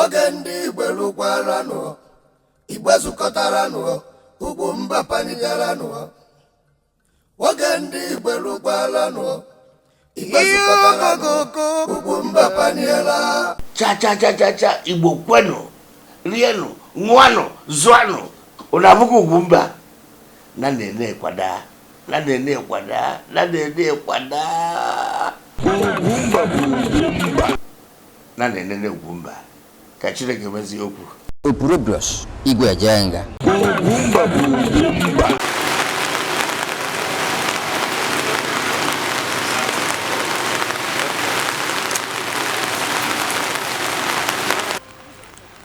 Oge ndị Igbo lụkwaranụ, Igbo zukọtaranụ, Ugwumba panigaranụ. Oge ndị Igbo lụkwaranụ, Igbo zukọtaranụ, Ugwumba paniela. Cha cha cha cha cha, Igbo kwenụ, rienụ, ṅụanụ, zụanụ. Ụnụ abụghị Ugwumba na na-ene kwada na na-ene kwada na na-ene kwada. Ugwumba bụ Ugwumba na na-enene Ugwumba ka Chineke mezie okwu. Opurobios Igwe Ejenga. Ugwumba bụ Ugwumba.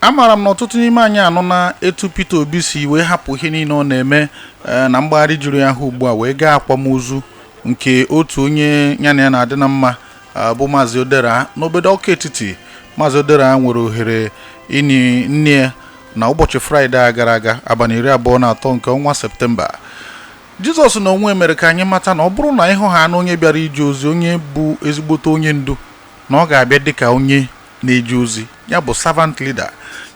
Amaara m na ọtụtụ n'ime anyị anụna etu Peter Obi si wee hapụ ihe niile ọ na-eme na mgbagharị juru ya ahụ ugbu a wee gaa akwamozu nke otu onye ya na ya na-adị na mma bụ Maazị Odera n'obodo Ọka Etiti. Maazị Odera nwere ohere ịnị nne ya na ụbọchị Fraịde a gara aga, abalị 23 nke ọnwa Septemba. Jizọs na onwe mere ka anyị mata na ọ bụrụ na ịhụ ha na onye bịara ije ozi, onye bụ ezigbote onye ndu, na ọ ga-abịa dịka onye na-eje ozi, ya bụ servant leader.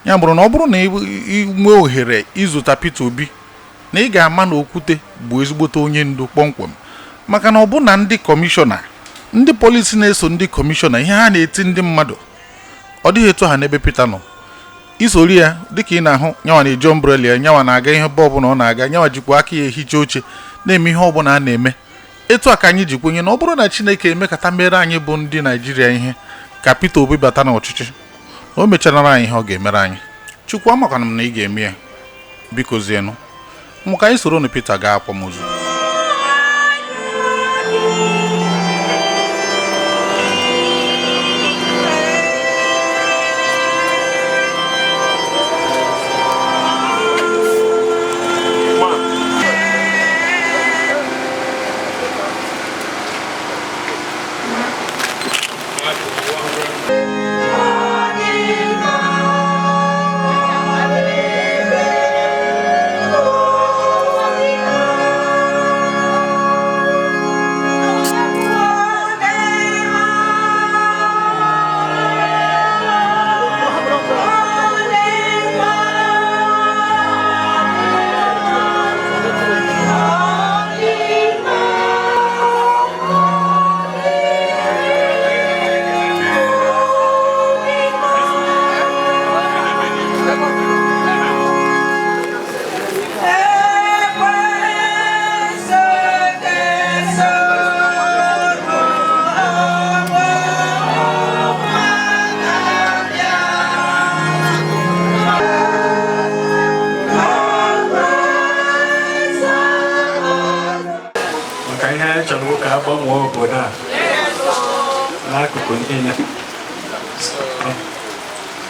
Ya bụrụ na ọ bụrụ na ị nwee ohere ịzụta Peter Obi, na ị ga-ama na Okwute bụ ezigbote onye ndu kpọmkwem, maka na ọ bụ na ndị kọmishọna, ndị polisi na-eso ndị kọmishọna, ihe ha na-eti ndị mmadụ ọ dịghị etu ha n'ebe Peter nọ. Isori ya dịka ị na-ahụ, nyawa na-eji umbrella ya, nyawa na-aga ihe ebe ọbụla ọ na-aga, nyawa jikwa aka ya ehicha oche, na-eme ihe ọbụla a na-eme. Etu a ka anyị ji kwenye na ọ bụrụ na Chineke emekata mere anyị bụ ndị Naijiria ihe ka Peter Obi bata n'ọchịchị, na o mecharara anyị ihe ọ ga-emere anyị. Chukwu, amakwana m na ị ga-eme ya, biko zienụ mụ ka anyị soro na Peter gaa akwamozu. Maka ihe anyị chọrọ ka a gbanwee obodo a n'akụkụ niile,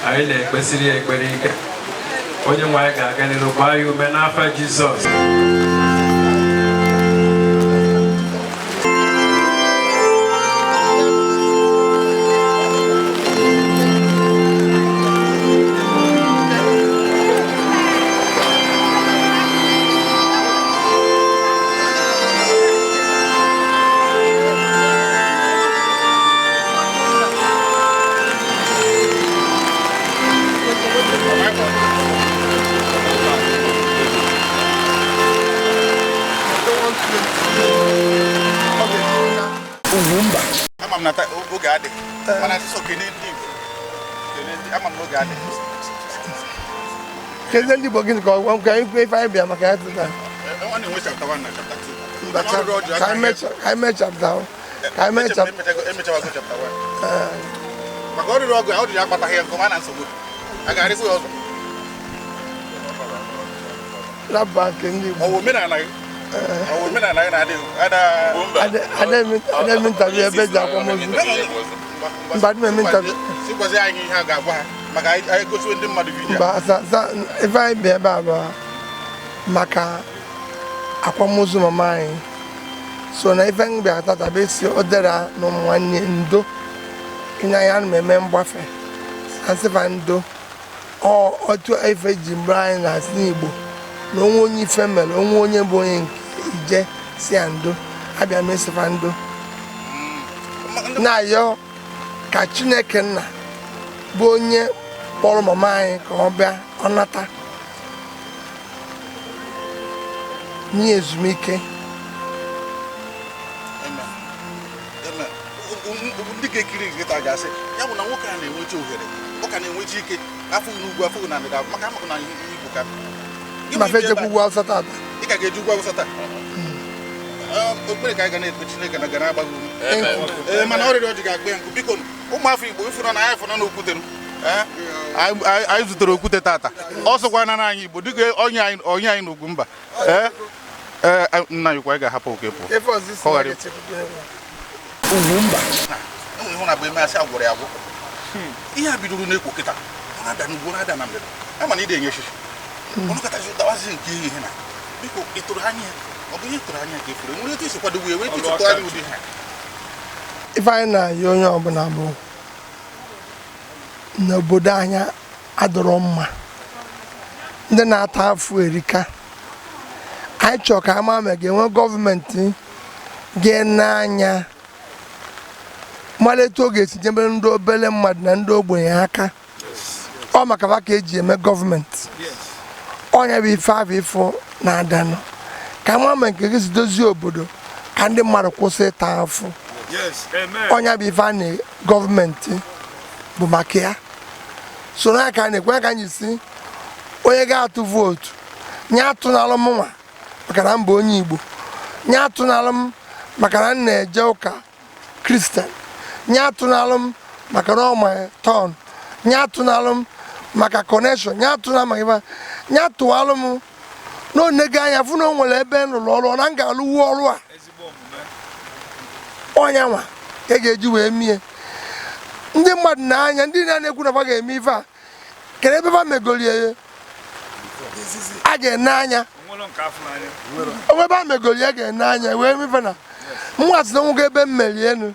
anyị na-ekpesiri ya ekpere ike. Onye nwe anyị ga-aga n'iru gbaa ya ume n'afa Jizọs. Ama m na oge adịghị, mana sọ kene ndị Igbo, kene ndị, ama m na oge adịghị. Kene ndị Igbo gịnị ka ọ ka anyị kwuo ife anyị bịa maka ya tụta? Ọ na-enwe chapter 1 na chapter 2. Mba, ka anyị mee chapter 1. Ka anyị mee chapter emechawago chapter 1. Maka ọrịrị ọgụ ọ dịrị akpataghị ya nke ọma na nsogbu. A ga-arịkwa ya ọzọ. Laba nke ndị Igbo. Ọ bụ omenala gị? Ọ bụ omenala gị na-adịghị? Ada eme interview ebe eji akwamozu. Mba, adị m eme interview. Sikwazi anyị ihe a ga-agwa ha maka anyị gosiwe ndị mmadụ vidiyo. Mba, ife anyị bịa ebe a bụ maka akwamozu mama anyị. So na ife m bịara tata bụ esi Odera na ụmụ nwanne ndo. Ịnya ya ana m eme mgbafe. Asịfa ndo. Otu ife ji mgbe anyị na-asị n'Igbo na onwe onye ife mere, onwe onye bụ onye nke ije si ya ndo, abịa m esifa ndo. Na-ayọ ka Chineke nna bụ onye Kpọrọ mama anyị ka ọ bịa, ọ nata nye ezumike. Amen. Amen. Ndị ga-ekiri nkịta ga-asị ya bụ na nwoke a na-enwecha ohere, ọ ka na-enwecha ike afụghị n'ugwu, afụghị na ndịda, maka amakụ na Igbo ka Gị bụ Ma ije ebe fejekwa a, ugwu Awụsa tata. Ị ka ga-eji ugwu Awụsa taa. Okpere ka anyị ga na-ekpe, Chineke na ga na-agba gị ume. Thank you. Ee, mana ọrịrịọ ji ga-agba ya nkụ. Biko, ụmụafọ Igbo, ịfụna na anyị fụna na okwutere. Ee, anyị zutere okwute tata, ọ sịkwa nara anyị Igbo dịka onye anyị n'Ugwumba. Ee ee, nna anyị kwa, anyị ga-ahapụ oke pụọ. Ife ọzọ isi Ka ọ ghara na ga-echekwute ya. Ugwumba enwere ihe na-abụ eme, asị agwọrọ ya agwọ. Ihe a bidoro na-ekwo kịta, ọ na-ada n'ugwu, na-ada na mgbede, ama na ide enye shishi ọnụkọtazi dawazi nke ihe na. Biko, ị tụrụ anya ya? Ọ bụ ihe tụrụ anya ka efuru enwere etu esi kwadobe ya wee etu esi tụọ anya ụdị ha? Ife anyị na-ayọ onye ọbụla bụ n'obodo anyị adọrọ mma, ndị na-ata afụ erika. Anyị chọrọ ka ama ma ga-enwe gọọmenti ga-ene anya mara etu ọ ga-esi nyebere ndị obere mmadụ na ndị ogbenye aka. Ọ maka fa ka eji eme gọọmenti. Ọnya bụ ife ahụ ịfụ na-adanụ, ka ama ma nke ga-esi dozie obodo ka ndị mmadụ kwụsị ịta afụ. Ọnya bụ ife a na gọọmenti bụ maka ya. Soro ya ka a na-ekwe ka anyị si onye ga-atụ vootu nye atụnalụ m nwa maka na m bụ onye Igbo, nye atụnalụ m maka na m na-eje ụka Kristian, nye atụnalụ m maka na ọ ma tọn, nye atụnalụ m maka connection, nye atụnalụ maka ife, nye atụalụ m na onego anya fụ na o nwere ebe m rụrụ ọrụ na m ga-alụwu ọrụ a. Ọnya nwa ka e ga-eji wee mie ndị mmadụ n'anya. Ndị na-ekwu na fa ga-eme ife a, kedu ebe fa megolie ya? A ga-ene anya onwe ebe a megolie, ga-ene anya wee mefe na mwa sị na nwoke ebe m merie enu.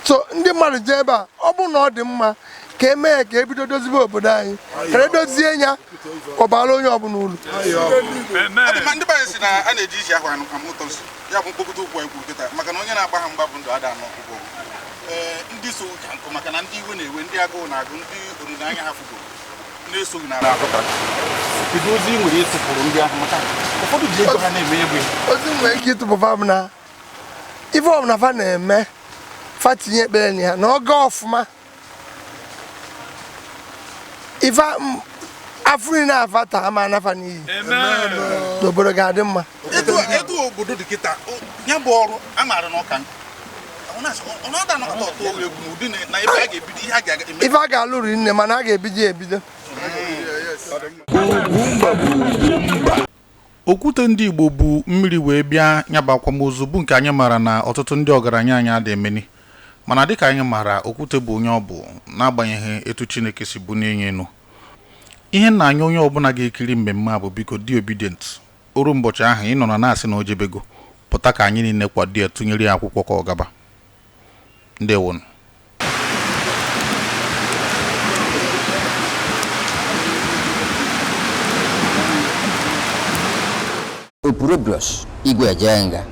So ndị mmadụ jee ebe a, ọ bụrụ na ọ dị mma ka eme ya, ka ebido dozibe obodo anyị, ka edozie ya, ọ bara onye ọbụla uru. Ọ dị mma. Ndị be anyị si na a na-eji isi ahụ anụ ama ụtọ nsị ya bụ mkpokọta okwu anyị kwuru kịta, maka na onye na-agba ha mgba bụ ndụ ada anọ ọgwụgwọ. Ee, ndị so ka nkụ, maka na ndị iwe na-ewe, ndị agụụ na-agụ, ndị olileanya ha fugoro na-esoghị na akọta. Kedu ozi ị nwere ịtụpụrụ ndị ahụ, maka ụfọdụ ji ego ha na-eme egbe? Ozi m nwere ike ịtụpụ fa bụ na ife ọbụla fa na-eme, fa tinye ekpere na ya na ọ gaa ọfụma. Ife afọ niile afa taa ama anafa n'iyi, n'obodo ga-adị mma. Etu obodo dị kịta, ya bụ ọrụ a maara na ọka nkụ. Ọ na-asị, ọ na-ada anakọta ọtọ egwu n'ụdị na ebe a ga-ebido ihe a ga-eme. Ife a ga-alụ ri nne, mana a ga-ebido ya ebido. Okwute ndị Igbo bụ mmiri wee bịa nyaba akwamozu bụ nke anyị maara na ọtụtụ ndị ọgaranya anyị ada emeni, mana dịka anyị maara, okwute bụ onye ọ bụ n'agbanyeghị etu Chineke si bunie ya enu. Ihe nna anyị, onye ọbụla ga-ekiri mmemme a bụ, biko, dị obedient. Oru ụbọchị ahụ ị nọ na na-asị na o jebego pụta, ka anyị niile kwado ya, tụnyere ya akwụkwọ ka ọ gaba. Ndewonu. Opurobios Igwe Ejenga.